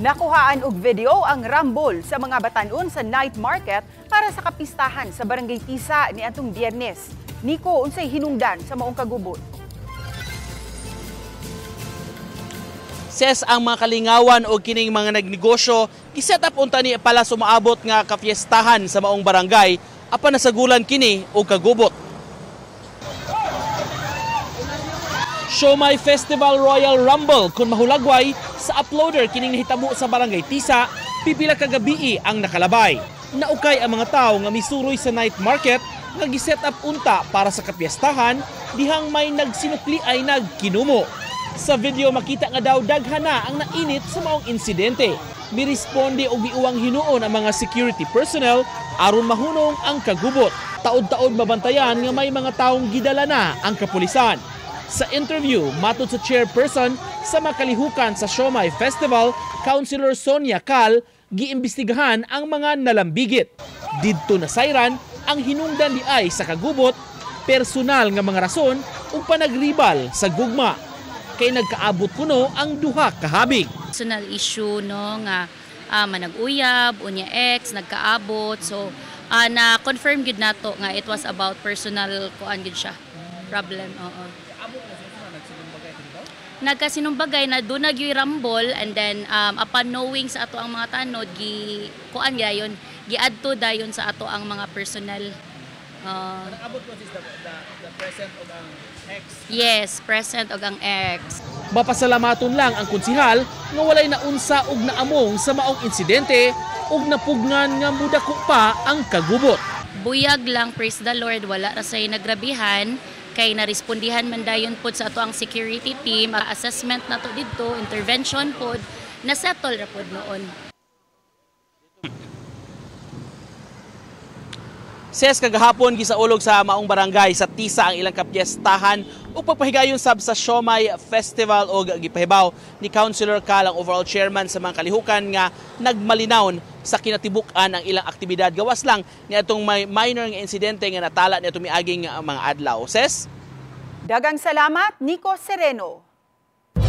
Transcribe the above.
Nakuhaan og video ang rambol sa mga batanon sa night market para sa kapistahan sa Barangay Tisa niadtong Biyernes. Nico, unsay hinungdan sa maong kagubot? Ses, ang mga kalingawan o kining mga nagnegosyo, giset up unta ni pala sumaabot nga kapiestahan sa maong barangay apan nasagulan kini og kagubot. Siomai Festival Royal Rumble kung mahulagway sa uploader kining nahitabo sa Barangay Tisa, pipila ka gabii ang nakalabay. Naukay ang mga tao nga misuroy sa night market nga giset up unta para sa kapiestahan dihang may nagsinukli ay nagkinumo. Sa video makita nga daw daghan na ang nainit sa maong insidente. Miresponde og miuwang hinuon ang mga security personnel aron mahunong ang kagubot. Taod-taod mabantayan nga may mga taong gidala na ang kapulisan. Sa interview, matod sa chairperson sa makalihukan sa Siomai Festival, Councilor Sonia Cal, giimbestigahan ang mga nalambigit. Didto na sayran ang hinungdan di ay sa kagubot, personal nga mga rason ug panagribal sa gugma. Kay nagkaabot kuno ang duha kahabig. Personal issue no nga manag-uyab, unya ex, nagkaabot. So na confirm gyud nato nga it was about personal kuan gyud siya. Problem, oo. Nagkasinumbagay na doon nagyoy rumble and then upon knowing sa ato ang mga tanod gi kuan gayon giadto dayon sa ato ang mga personal. Nakaabot ko is the present og ang ex. Yes, present og ang ex. Mapasalamaton lang ang konsihal nga walay naunsa og naamong sa maong insidente ug napugngan nga mudako pa ang kagubot. Buyag lang, praise the Lord, wala ra say nagrabihan kay narespondihan man dayon pod sa ato ang security team, assessment nato didto, intervention pod, na settle ra pod noon. Ses, kagahapon gisaulog sa maong barangay sa Tisa ang ilang kapiestahan ug pagpahigayon sab sa Siomai Festival og gipahibaw ni Councilor Cal ang overall chairman sa mga kalihukan nga nagmalinawon sa kinatibuk-an ang ilang aktibidad gawas lang niadtong may minor nga insidente nga natala niadtong miaging mga adlaw. Ses? Dagang salamat, Nico Sereno.